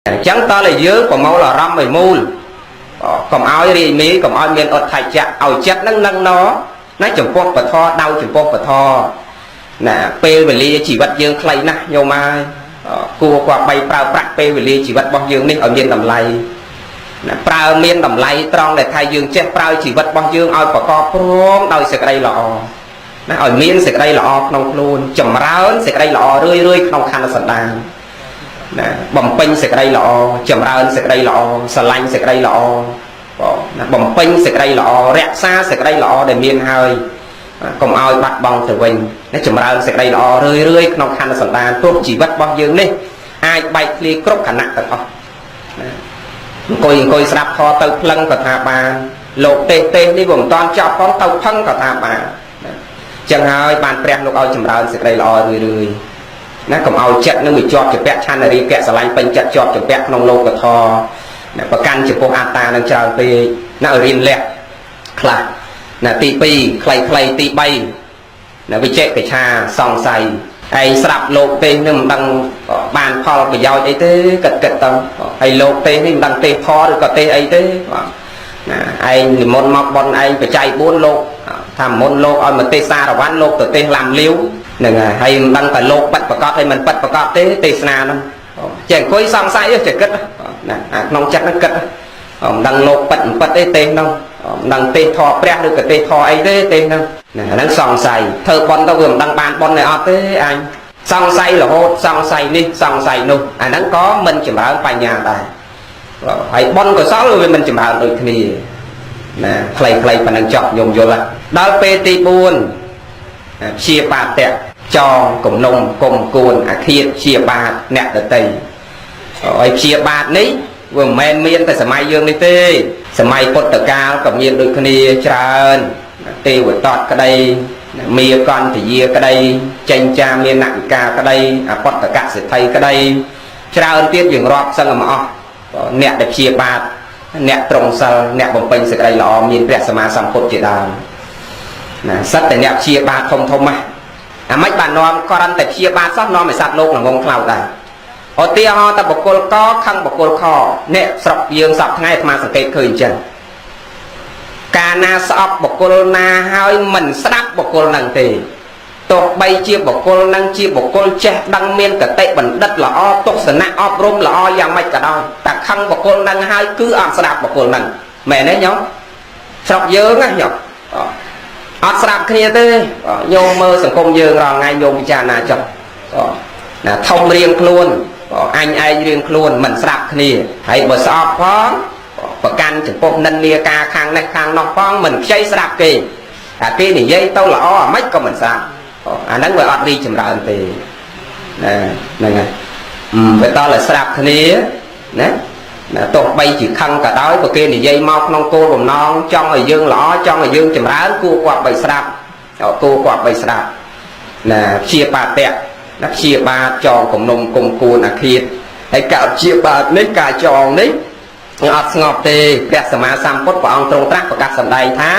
អញ្ចឹងតើតែយើងប្រមូលអារម្មណ៍ឲ្យមូលកុំឲ្យរាយមីកុំឲ្យមានអត់ថៃចៈឲ្យចិត្តនឹងនឹងណណាចំពោះពធដៅចំពោះពធណាពេលវេលាជីវិតយើងខ្លីណាស់ញោមហើយគួរគប្បីប្រើប្រាស់ពេលវេលាជីវិតរបស់យើងនេះឲ្យមានតម្លៃណាប្រើមានតម្លៃត្រង់ដែលថាយើងចេះប្រើជីវិតរបស់យើងឲ្យប្រកបព្រមដោយសេចក្តីល្អណាឲ្យមានសេចក្តីល្អក្នុងខ្លួនចម្រើនសេចក្តីល្អរឿយរឿយក្នុងខណ្ឌសន្តានណាបំពេញសេចក្តីល្អចម្រើនសេចក្តីល្អស្រឡាញ់សេចក្តីល្អបងណាបំពេញសេចក្តីល្អរក្សាសេចក្តីល្អដែលមានហើយកុំឲ្យបាត់បង់ទៅវិញណាចម្រើនសេចក្តីល្អរឿយរឿយក្នុងខណ្ឌសន្តានព្រោះជីវិតរបស់យើងនេះអាចបែកធ្លាយគ្រប់ខណៈទាំងអស់ណាអង្គុយអង្គុយស្ដាប់ធម៌ទៅផ្លឹងក៏ថាបានលោកទេសទេសនេះវាមិនតាន់ចប់ផងទៅផឹងក៏ថាបានណាចឹងហើយបានព្រះលោកឲ្យចម្រើនសេចក្តីល្អរឿយរឿយណាកុំឲ្យចិត្តនឹងវាជាប់ជាពាក់ឆន្ទរាគៈស្រឡាញ់ពេញចិត្តជាប់ជាពាក់ក្នុងលោកធម៌ណាប្រកាន់ចំពោះអត្តានឹងច្រើនពេកណាឲ្យរៀនលះខ្លះណាទី2ខ្លីៗទី3ណាវិជកិច្ឆាសង្ស័យឯងស្រាប់លោកទេសនឹងមិនដឹងបានផលប្រយោជន៍អីទេគិតគិតទៅហើយលោកទេសនេះមិនដឹងទេសធម៌ឬក៏ទេសអីទេណាឯងនិមន្តមកប៉ុនឯងបច្ច័យ4លោកថាមុនលោកឲ្យមកទេសសារវ័នលោកទៅទេសឡាំលាវហ្នឹងហើយមិនដឹងតែលោកប៉ិតប្រកបហើយមិនប៉ិតប្រកបទេទេសនាហ្នឹងចេះអង្គុយសង្ស័យចេះគិតណាអាក្នុងចិត្តហ្នឹងគិតមិនដឹងលោកប៉ិតមិនប៉ិតទេទេសហ្នឹងមិនដឹងទេសធម៌ព្រះឬក៏ទេសធម៌អីទេទេសហ្នឹងណាហ្នឹងសង្ស័យធ្វើប៉ុនទៅវាមិនដឹងបានប៉ុនទេអត់ទេអញសង្ស័យរហូតសង្ស័យនេះសង្ស័យនោះអាហ្នឹងក៏មិនចម្រើនបញ្ញាដែរហើយប៉ុនកុសលវាមិនចម្រើនដូចគ្នាណាខ្លីៗប៉ុណ្ណឹងចប់ញោមយល់ដល់ពេលទី4ព្យាបាទៈចងគំនុំគុំគួនអាឃាតព្យាបាទអ្នកដតីហើយព្យាបាទនេះវាមិនមែនមានតែសម័យយើងនេះទេសម័យពុទ្ធកាលក៏មានដូចគ្នាច្រើនទេវតតក្តីមាកន្តយាក្តីចេញចាមាននវិកាក្តីអបតកសិទ្ធិក្តីច្រើនទៀតយើងរាប់សឹងមកអស់អ្នកដែលព្យាបាទអ្នកត្រង់សិលអ្នកបំពេញសេចក្តីល្អមានព្រះសម្មាសម្ពុទ្ធជាដើមណាសិតតែអ្នកព្យាបាទធំធំណាអាម៉េចបាននាំគ្រាន់តែព្យាបាទសោះនាំឲ្យសត្វលោកងងខ្លោចដែរឧទាហរណ៍តែបុគ្គលកខឹងបុគ្គលខអ្នកស្រុកយើងសពថ្ងៃអាត្មាសង្កេតឃើញអញ្ចឹងកាលណាស្អប់បុគ្គលណាហើយមិនស្ដាប់បុគ្គលនឹងទេទោះបីជាបុគ្គលនឹងជាបុគ្គលចេះដឹងមានកតិបណ្ឌិតល្អទស្សនៈអប់រំល្អយ៉ាងម៉េចក៏ដោយតែខឹងបុគ្គលនឹងហើយគឺអត់ស្ដាប់បុគ្គលនឹងមែនទេញោមស្រុកយើងណាញោមអត់ស្ដាប់គ្នាទេញោមមើលសង្គមយើងរាល់ថ្ងៃញោមពិចារណាចុះណាធំរៀងខ្លួនអញឯងរៀងខ្លួនមិនស្ដាប់គ្នាហើយបើស្អប់ផងប្រកាន់ចំពោះនិន្នាការខាងនេះខាងនោះផងមិនខ្ចីស្ដាប់គេអាគេនិយាយទៅល្អអាម៉េចក៏មិនស្ដាប់អាហ្នឹងវាអត់រីចម្រើនទេណាហ្នឹងហើយវាតតែស្ដាប់គ្នាណាណាទោះបីជាខឹងក៏ដោយបើគេនិយាយមកក្នុងគោលបំណងចង់ឲ្យយើងល្អចង់ឲ្យយើងចម្រើនគួរគាត់បីស្ដាប់គួរគាត់បីស្ដាប់ណាព្យាបាទៈណាព្យាបាទចងគំនុំគុំគួនអាឃាតហើយការព្យាបាទនេះការចងនេះអត់ស្ងប់ទេព្រះសម្មាសម្ពុទ្ធព្រះអង្គទ្រង់ត្រាស់ប្រកាសសម្ដែងថា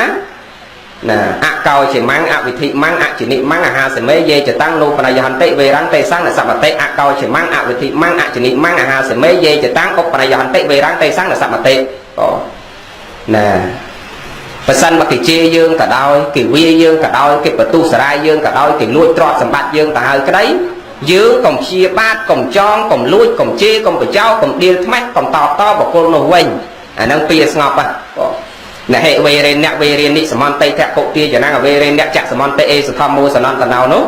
ណាអកោជាមੰអវិធិមੰអជនិមੰអាហាសមេយេចតាំងលោបនយហន្តិវេរੰទេសੰនសមតិអកោជាមੰអវិធិមੰអជនិមੰអាហាសមេយេចតាំងឧបនយហន្តិវេរੰទេសੰនសមតិអូណាបើសិនមកគេជេរយើងក៏ដោយគេវាយើងក៏ដោយគេបន្ទុះសារាយយើងក៏ដោយគេលួចទ្រព្យសម្បត្តិយើងទៅហើយក្តីយើងកុំព្យាបាទកុំចងកុំលួចកុំជេរកុំបញ្ចោកុំដៀលថ្មេះកុំតបតបុគ្គលនោះវិញអាហ្នឹងពីស្ងប់ហ៎ណហិវេរេអ្នកវេរានិសមន្តិធគុទាចនាងវេរេអ្នកចសមន្តិអេសធម្មោសនន្តណោនោះ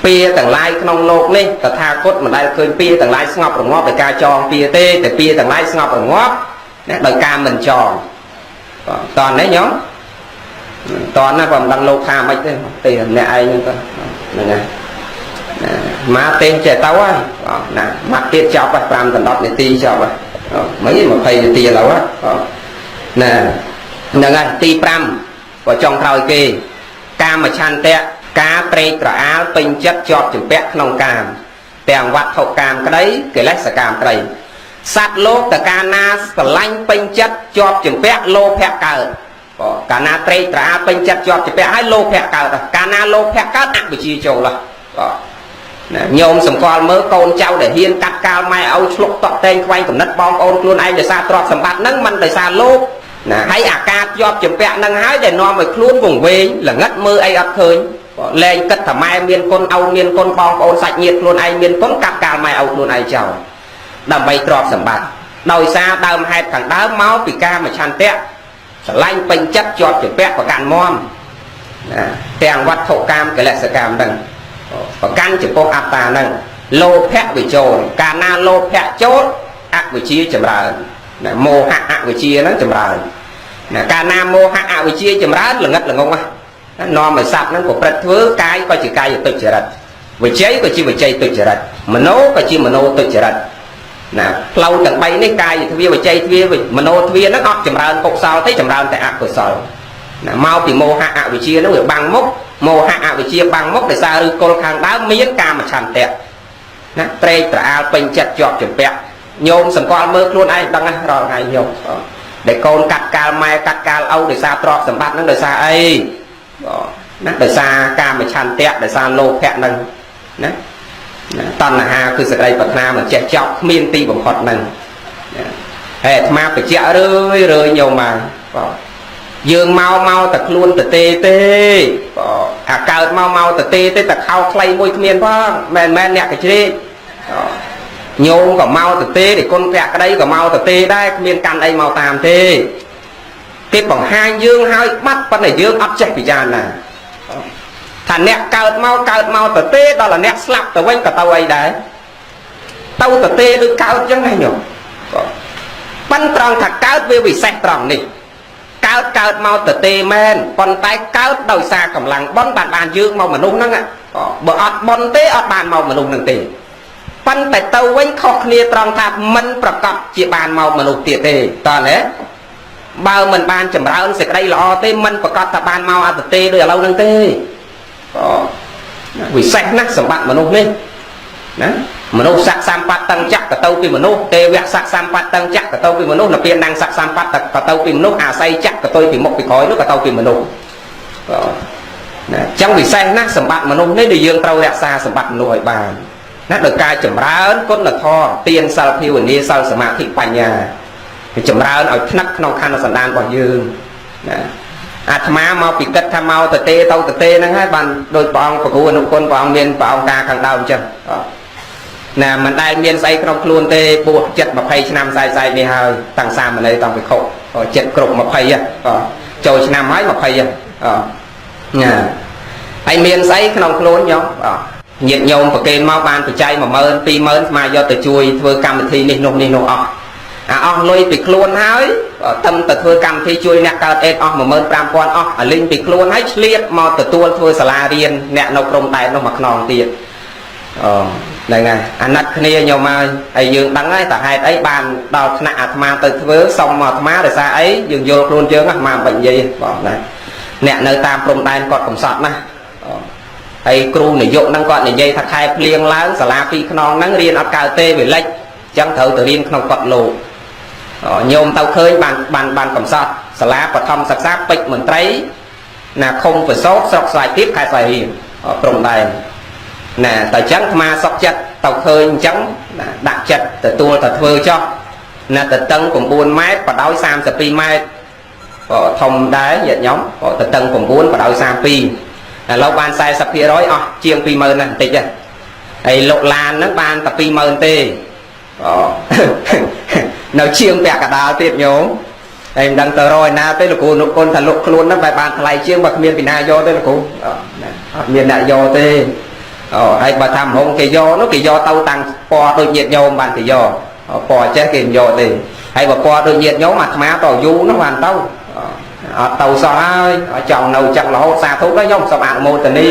ពៀទាំងឡាយក្នុងលោកនេះតថាគតមិនដែលឃើញពៀទាំងឡាយស្ងប់រងាប់ដោយការចងពៀទេតែពៀទាំងឡាយស្ងប់រងាប់ណាដោយការមិនចងតន់នេះញោមតន់ណាបើមិនដឹងលោកថាម៉េចទេទេអ្នកឯងហ្នឹងទៅហ្នឹងហើយមកទេចេះទៅហើយណាមកទៀតចប់ហើយ5ដល់10នាទីចប់ហើយមិន20នាទីឥឡូវណាហ្នឹងហើយទី5ក៏ចុងក្រោយគេកាមឆន្ទៈការត្រេកត្រអាលពេញចិត្តជាប់ជំពាក់ក្នុងកាមទាំងវត្ថុកាមក្តីកិលេសកាមក្តីសត្វលោកតកាលណាស្រឡាញ់ពេញចិត្តជាប់ជំពាក់លោភៈកើតកាលណាត្រេកត្រអាលពេញចិត្តជាប់ជំពាក់ហើយលោភៈកើតកាលណាលោភៈកើតអវិជ្ជាចូលហ៎ ណាញោមសម្គាល់មើលកូនចៅដែលហ៊ានកាត់កាលម៉ែឪឆ្លុកតក់តែងខ្វែងកំណត់បងប្អូនខ្លួនឯងដោយសារទ្រព្យសម្បត្តិហ្នឹងមិនដោយសារលោភណាហើយអាការជាប់ជំពាក់ហ្នឹងហើយដែលនាំឲ្យខ្លួនវង្វេងល្ងិតមើលអីអត់ឃើញលែងគិតថាម៉ែមានគុណឪមានគុណបងប្អូនសាច់ញាតិខ្លួនឯងមានគុណកាត់កាលម៉ែឪខ្លួនឯងចោលដើម្បីទ្រព្យសម្បត្តិដោយសារដើមហេតុខាងដើមមកពីការមឆន្ទៈស្រឡាញ់ពេញចិត្តជាប់ជំពាក់ប្រកាន់មមណាទាំងវត្ថុកាមកលិសកម្មហ្នឹងប្រកាន់ចំពោះអត្តាហ្នឹងលោភៈវិចូលកាលណាលោភៈចូលអវិជ្ជាចម្រើនណាមោហៈអវិជ្ជាហ្នឹងចម្រើនណាកាលណាមោហៈអវិជ្ជាចម្រើនល្ងិតល្ងងណានាំឲ្យសត្វហ្នឹងប្រព្រឹត្តធ្វើកាយក៏ជាកាយទុច្ចរិតវិជ័យក៏ជាវិជ័យទុច្ចរិតមโนក៏ជាមโนទុច្ចរិតណាផ្លូវទាំង3នេះកាយទ្វាវិជ័យទ្វាមโนទ្វាហ្នឹងអត់ចម្រើនកុសលទេចម្រើនតែអកុសលណាមកពីមោហៈអវិជ្ជាហ្នឹងវាបាំងមុខមោហៈអវិជ្ជាបាំងមុខដោយសារឫសគល់ខាងដើមមានកាមឆន្ទៈណាត្រេកត្រអាលពេញចិត្តជាប់ជំពាក់ញោមសម្គាល់មើលខ្លួនឯងដឹងណារាល់ថ្ងៃញោមដែលកូនកាត់កាលម៉ែកាត់កាលឪដោយសារទ្រព្យសម្បត្តិហ្នឹងដោយសារអីណាដោយសារកាមឆន្ទៈដោយសារលោភៈហ្នឹងណាតណ្ហាគឺសេចក្តីប្រាថ្នាមិនចេះចប់គ្មានទីបំផុតហ្នឹងហើយអាត្មាបញ្ជាក់រឿយរឿយញោមមកបាទយើងមកមកតែខ្លួនតទេទេអាកើតមកមកតទេទេតែខោខ្លីមួយគ្មានផងមែនមែនអ្នកកជ្រេកញោមក៏មកតទេដែលគុណភក្តីក៏មកតទេដែរគ្មានកាន់អីមកតាមទេគេបង្ហាញយើងហើយបាត់ប៉ុន្តែយើងអត់ចេះពិចារណាថាអ្នកកើតមកកើតមកតទេដល់អ្នកស្លាប់ទៅវិញក៏ទៅអីដែរទៅតទេដូចកើតអញ្ចឹងណាញោមប៉ិនត្រង់ថាកើតវាវិសេសត្រង់នេះកើតកើតមកតទេមែនប៉ុន្តែកើតដោយសារកម្លាំងបុណ្យបានបានយើងមកមនុស្សហ្នឹងបើអត់បុណ្យទេអត់បានមកមនុស្សហ្នឹងទេប៉ុន្តែទៅវិញខុសគ្នាត្រង់ថាមិនប្រកបជាបានមកមនុស្សទៀតទេតើណាបើមិនបានចម្រើនសេចក្តីល្អទេមិនប្រកបថាបានមកអត្តទេដូចឥឡូវហ្នឹងទេវិសេសណាស់សម្បត្តិមនុស្សនេះណាមនុស្សស័កសម្បត្តិតឹងចក្រក៏ទៅពីមនុស្សទេវៈស័កសម្បត្តិតឹងចក្រក៏ទៅពីមនុស្សនិព្វាននំស័កសម្បត្តិក៏ទៅពីមនុស្សអាស័យចក្រក៏ទៅពីមុខពីក្រោយនោះក៏ទៅពីមនុស្សណាចឹងវិសេសណាស់សម្បត្តិមនុស្សនេះដែលយើងត្រូវរក្សាសម្បត្តិមនុស្សឲ្យបានណាដោយការចម្រើនគុណធម៌ទានសិលភាវនាសិលសមាធិបញ្ញាចម្រើនឲ្យថ្នាក់ក្នុងខណ្ឌសន្តានរបស់យើងណាអាត្មាមកពីគិតថាមកតទេទៅតទេហ្នឹងហើយបានដោយព្រះអង្គប្រគូអនុគុណព្រះអង្គមានព្រះអង្គការខាងដើមអញ្ចឹងណាមិនដែលមានស្អីក្នុងខ្លួនទេពោះចិត្ត20ឆ្នាំស្អែកនេះហើយតាំងសាមណេរតាំងពីខុសចិត្តគ្រប់20ចូលឆ្នាំហើយ20ណាហើយមានស្អីក្នុងខ្លួនញោមញាតិញោមប្រគេនមកបានបច្ច័យ10000 20000ស្មាយកទៅជួយធ្វើកម្មវិធីនេះនោះនេះនោះអស់អាអស់លុយពីខ្លួនហើយតឹមទៅធ្វើកម្មវិធីជួយអ្នកកើតអេតអស់15000អស់អាលីងពីខ្លួនហើយឆ្លៀតមកទទួលធ្វើសាលារៀនអ្នកនៅព្រំដែននោះមួយខ្នងទៀតអូហ្នឹងហើយអាណិតគ្នាញោមហើយហើយយើងដឹងហើយតើហេតុអីបានដល់ថ្នាក់អាត្មាទៅធ្វើសុំមកអាត្មាដោយសារអីយើងយល់ខ្លួនយើងអាត្មាមិននិយាយបងណាអ្នកនៅតាមព្រំដែនគាត់កំសត់ណាហើយគ្រូនាយកហ្នឹងគាត់និយាយថាខែភ្លៀងឡើងសាលាពីរខ្នងហ្នឹងរៀនអត់កើតទេវាលិចអញ្ចឹងត្រូវទៅរៀនក្នុងកត់លោកញោមទៅឃើញបានបានបានកំសត់សាលាបឋមសិក្សាពេជ្រមន្ត្រីណាឃុំប្រសោតស្រុកស្វាយទៀបខេត្តស្វាយរៀងព្រំដែនណាតែអញ្ចឹងអាត្មាសុកចិត្តទៅឃើញអញ្ចឹងដាក់ចិត្តទទួលទៅធ្វើចោះណាទៅតឹង9ម៉ែត្របដោយ32ម៉ែត្រក៏ធំដែរញាតិញោមក៏ទៅតឹង9បដោយ32ឥឡូវបាន40%អស់ជាង20000ណាបន្តិចហើយលោកឡានហ្នឹងបានតែ20000ទេអូនៅជាងពាក់កដាលទៀតញោមហើយមិនដឹងទៅរកឯណាទេលោកគ្រូនុគុណថាលុកខ្លួនហ្នឹងបែបបានថ្លៃជាងបើគ្មានពីណាយកទេលោកគ្រូអត់មានអ្នកយកទេអូហើយបើថាមហងគេយកនោះគេយកទៅតាំងពណ៌ដូចញាតិញោមបានគេយកពណ៌ចេះគេមិនយកទេហើយបើពណ៌ដូចញាតិញោមអាត្មាទៅយូរនោះបានទៅអត់ទៅសោះហើយចង់នៅចឹងរហូតសាធុដល់ញោមសូមអនុមោទនា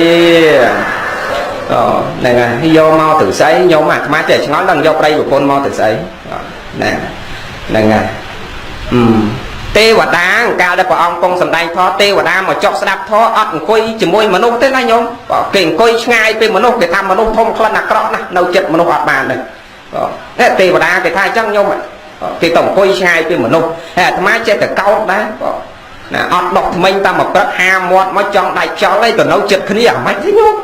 អូហ្នឹងហើយយកមកទៅស្អីញោមអាត្មាចេះឆ្ងល់ដល់យកប្តីប្រពន្ធមកទៅស្អីណាហ្នឹងហើយទេវតាកាលដែលព្រះអង្គគង់សម្ដែងធម៌ទេវតាមកចុះស្ដាប់ធម៌អត់អង្គុយជាមួយមនុស្សទេណាញោមគេអង្គុយឆ្ងាយពីមនុស្សគេថាមនុស្សធំក្លិនអាក្រក់ណាស់នៅចិត្តមនុស្សអត់បានទេនេះទេវតាគេថាអញ្ចឹងញោមគេទៅអង្គុយឆ្ងាយពីមនុស្សហើយអាត្មាចេះតែកោតដែរណាអត់ដុកថ្មិញតាមមកព្រឹកហាមាត់មកចង់ដាច់ចោលអីទៅនៅចិត្តគ្នាអាម៉េចទេញោម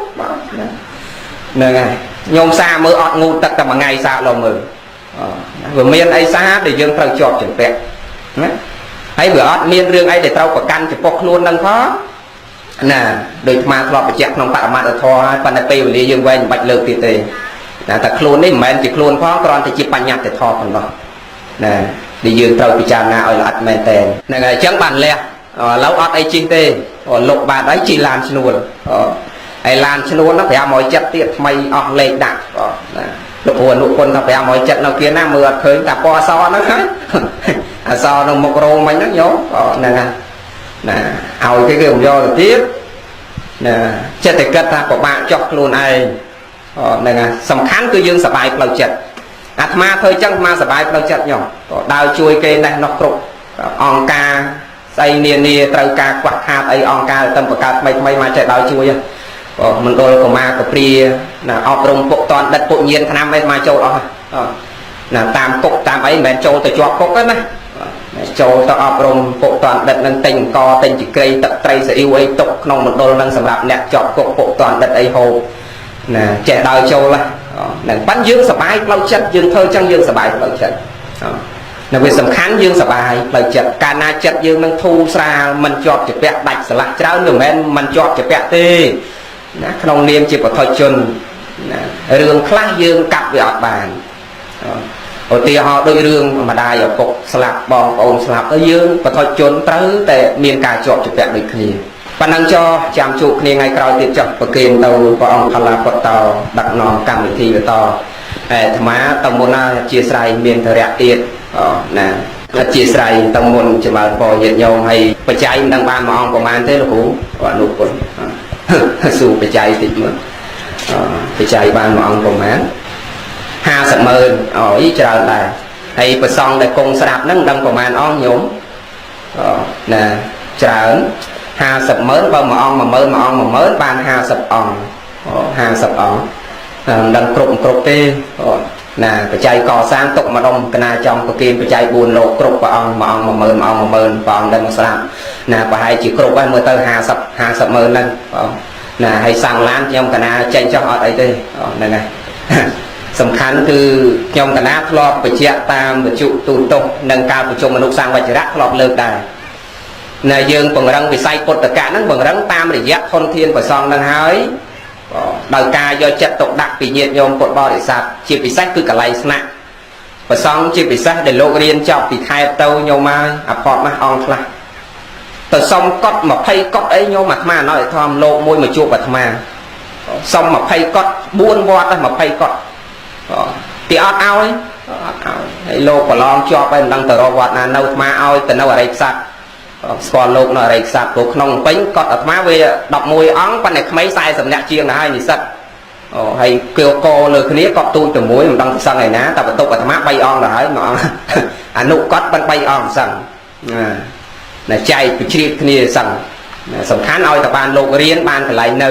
ហ្នឹងហើយ ញោមសាមើលអត់ងូតទឹកតែមួយថ្ងៃសាកលោមើលវាមានអីសាដែលយើងត្រូវជាប់ជំពាក់ណាហើយវាអត់មានរឿងអីដែលត្រូវប្រកាន់ចំពោះខ្លួននឹងផងណាដោយអាត្មាធ្លាប់បញ្ជាក់ក្នុងបរមត្ថធម៌ហើយប៉ុន្តែពេលវេលាយើងវែងមិនបាច់លើកទៀតទេណាតែខ្លួននេះមិនមែនជាខ្លួនផងគ្រាន់តែជាបញ្ញត្តិធម៌ប៉ុណ្ណោះណាដែលយើងត្រូវពិចារណាឲ្យល្អិតមែនតើហ្នឹងហើយអញ្ចឹងបានលះឥឡូវអត់អីជិះទេលុកបាត់ហើយជិះឡានឈ្នួលហើយឡានឈ្នួលហ្នឹង570ទៀតថ្មីអស់លេខដាក់ណាលោកគ្រូអនុគុណថា570នៅគៀនណាមើលអត់ឃើញតែពណ៌អសហ្នឹងហើយអសនៅមុខរោងមិញហ្នឹងញោមហ្នឹងហើយណាឲ្យគេគេយកទៅទៀតណាចិត្តតែគិតថាពិបាកចោះខ្លួនឯងហ្នឹងហើយសំខាន់គឺយើងសบายផ្លូវចិត្តអាត្មាធ្វើចឹងអាត្មាសบายផ្លូវចិត្តញោមដើរជួយគេណេះនោះគ្រប់អង្គការស្អីនានាត្រូវការខ្វះខាតអីអង្គការទៅបង្កើតថ្មីថ្មីមកចេះដើរជួយមណ្ឌលកុមារកព្រាណាអប់រំពុកតនដិតពុកញៀនឆ្នាំអីមកចូលអស់ណាតាមគុកតាមអីមិនមែនចូលទៅជាប់គុកទេណាចូលទៅអប់រំពុកតនដិតនឹងទិញអង្គទិញជីក្រៃទឹកត្រីស៊ីអ៊ីវអីទុកក្នុងមណ្ឌលនឹងសម្រាប់អ្នកជាប់គុកពុកតនដិតអីហូបណាចេះដើរចូលហ្នឹងប៉ិនយើងសบายផ្លូវចិត្តយើងធ្វើចឹងយើងសบายផ្លូវចិត្តនៅវាសំខាន់យើងសบายផ្លូវចិត្តកាលណាចិត្តយើងនឹងធូរស្រាលមិនជាប់ជាពាក់ដាច់ស្រឡះច្រើនមិនមែនមិនជាប់ជាពាក់ទេណាក្នុងនាមជាបុថុជនណារឿងខ្លះយើងកាត់វាអត់បានឧទាហរណ៍ដូចរឿងម្ដាយឪពុកស្លាប់បងប្អូនស្លាប់ទៅយើងបុថុជនត្រូវតែមានការជាប់ជាពាក់ដូចគ្នាប៉ុណ្ណឹងចោចាំជួបគ្នាថ្ងៃក្រោយទៀតចុះប្រគេនទៅព្រះអង្គផល្លាពុតតោដឹកនាំកម្មវិធីបន្តអាត្មាទៅមុនណាជាស្រ័យមានធរៈទៀតណាអធិស្ឋានទៅមុនចម្រើនពរញាតិញោមហើយបច្ច័យមិនដឹងបានមួយអង្គប្រហែលទេលោកគ្រូអនុគុណស៊ូបច្ច័យតិចមើលបច្ច័យបានមួយអង្គប្រហែល50ម៉ឺនអូយច្រើនដែរហើយប្រសង់ដែលគង់ស្រាប់ហ្នឹងមិនដឹងប្រហែលអង្គញោមណាច្រើន50ម៉ឺនបើមួយអង្គ10000មួយអង្គ10000បាន50អង្គ50អង្គមិនដឹងគ្រប់ទេណាបច្ច័យកសាងទុកម្ដុំកណាចំប្រគិនបច្ច័យ4លោកគ្រប់ព្រះអង្គមួយអង្គ10000មួយអង្គ10000ព្រះអង្គដឹងស្រាប់ណាប្រហែលជាគ្រប់ហើយមើលទៅ50ម៉ឺនហ្នឹងណាហើយសាំងឡានខ្ញុំកណាចេញចុះអត់អីទេហ្នឹងហើយសំខាន់គឺខ្ញុំកណាធ្លាប់បញ្ជាក់តាមវិទ្យុទូរទស្សន៍និងការប្រជុំមនុស្សសាងវជ្រៈធ្លាប់លើកដែរណាយើងពង្រឹងវិស័យពុទ្ធកៈហ្នឹងពង្រឹងតាមរយៈធនធានប្រសង់ហ្នឹងហើយដោយការយកចិត្តទុកដាក់ពីញាតិញោមពុទ្ធបរិស័ទជាពិសេសគឺកន្លែងស្នាក់ប្រសង់ជាពិសេសដែលលោករៀនចប់ពីខេត្តទៅញោមហើយអភ័ព្វណាស់អង្គខ្លះទៅសុំកត់20កត់អីញោមអាត្មាណោយធំលោកមួយមកជួបអាត្មាសុំ20កត់4វត្ត20កត់ទីអត់ឲ្យអត់ឲ្យហើយលោកប្រឡងជាប់ហើយមិនដឹងទៅរកវត្តណានៅអាត្មាឲ្យទៅនៅអរិយខ្សាត់ស្គាល់លោកនៅអរិយខ្សាត់ព្រោះក្នុងពេញកត់អាត្មាវា11អង្គប៉ុន្តែក្មេង40នាក់ជាងទៅហើយនិស្សិតអូហើយគៀវកលើគ្នាកត់ទូចតែមួយមិនដឹងទៅសឹងឯណាតែបន្ទប់អាត្មា3អង្គទៅហើយមួយអង្គអនុកត់ប៉ុន3អង្គសឹងណាចែកប្រជ្រៀតគ្នាសឹងសំខាន់ឲ្យតែបានលោករៀនបានកន្លែងនៅ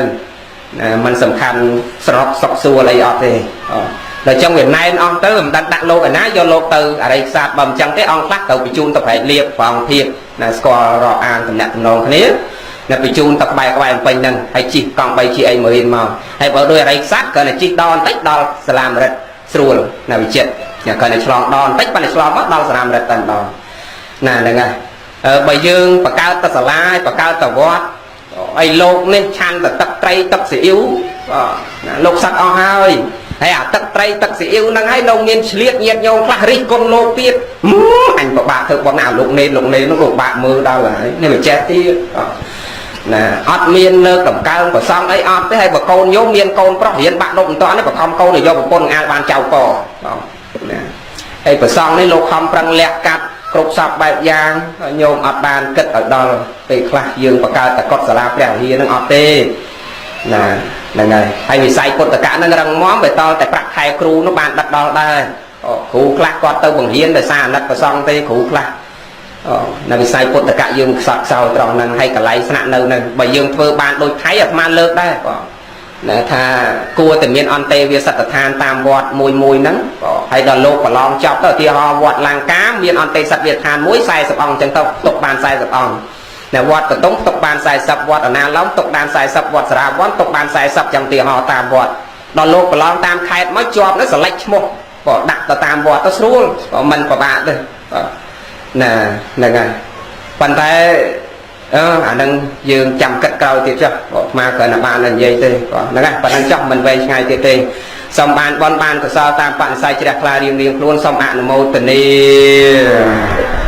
មិនសំខាន់ស្រណុកសុកសួលអីអត់ទេដល់ចឹងវាណែនអស់ទៅមិនដឹងដាក់លោកឯណាយកលោកទៅអរិយខ្សាត់បើមិនចឹងទេអង្គខ្លះត្រូវបញ្ជូនទៅប្រែកលៀបព្រះអង្គភាពណាស្គាល់រាប់អានតំណាក់តំណងគ្នាណាបញ្ជូនទៅក្បែរអំពេញហ្នឹងហើយជិះកង់3ជិះអីមករៀនមកហើយបើដោយអរិយខ្សាត់គ្រាន់តែជិះដល់បន្តិចដល់សាលាមរិតស្រួលណាវិចិត្រគ្រាន់តែឆ្លងដល់បន្តិចប៉ុន្តែឆ្លងមកដល់សាលាមរិតតែម្ដងណាហ្នឹងហើយបើយើងបង្កើតទៅសាលាបង្កើតទៅវត្តអីលោកនេះឆាន់ទៅទឹកត្រីទឹកស៊ីអ៊ីវលោកសឹកអស់ហើយហើយអាទឹកត្រីទឹកស៊ីអ៊ីវហ្នឹងហើយនៅមានឆ្លៀតញាតញោមខ្លះរិះគន់លោកទៀតអញពិបាកធ្វើប៉ុណ្ណាលោកនេននោះក៏ពិបាកមើលដល់ហើយនេះវាចេះទៀតណាអត់មានលើកតម្កើងប្រសងអីអត់ទេហើយបើកូនញោមមានកូនប្រុសរៀនបាក់ដប់មិនតាន់ទេបខំកូនឲ្យយកប្រពន្ធអាលបានចៅកណាហើយប្រសងនេះលោកខំប្រឹងលះកាត់គ្រប់សពបែបយ៉ាងញោមអត់បានគិតឲ្យដល់ពេលខ្លះយើងបង្កើតតកត់សាលាព្រះវិហារនឹងអត់ទេណាហ្នឹងហើយហើយវិស័យពុទ្ធកៈហ្នឹងរឹងមាំវាតតែប្រាក់ខែគ្រូនោះបានដឹកដល់ដែរគ្រូខ្លះគាត់ទៅបង្រៀនដោយសារអាណិតប្រសងទេគ្រូខ្លះនៅវិស័យពុទ្ធកៈយើងខ្សត់ខ្សោយត្រង់ហ្នឹងហើយកន្លែងស្នាក់នៅហ្នឹងបើយើងធ្វើបានដូចថៃអាត្មាលើកដែរបងណាថាគួរតែមានអន្តេវាសដ្ឋានតាមវត្តមួយមួយហ្នឹងហើយដល់លោកប្រឡងចប់ទៅឧទាហរណ៍វត្តលង្កាមានអន្តេសត្វវាឋានមួយ40អង្គអញ្ចឹងទៅផ្ទុកបាន40អង្គនៅវត្តកតុងផ្ទុកបាន40វត្តអនាឡោមផ្ទុកបាន40វត្តសារាវ័នផ្ទុកបាន40ចឹងឧទាហរណ៍តាមវត្ត ដល់លោកប្រឡងតាមខេត្តមកជាប់នោះ select ឈ្មោះក៏ដាក់ទៅតាមវត្តទៅស្រួល ក៏មិនពិបាកទេណា ហ្នឹងហើយ។ ប៉ុន្តែអឺអានឹងយើងចាំគិតក្រោយទៀតចុះ បើអាត្មាគ្រាន់តែបាននិយាយទេ ហ្នឹងហើយ ប៉ុណ្ណឹងចុះ មិនវែងឆ្ងាយទៀតទេ។ សូមបានបនបានកុសលតាមបនិស័យជ្រះថ្លារៀងរៀងខ្លួន សូមអនុមោទនា។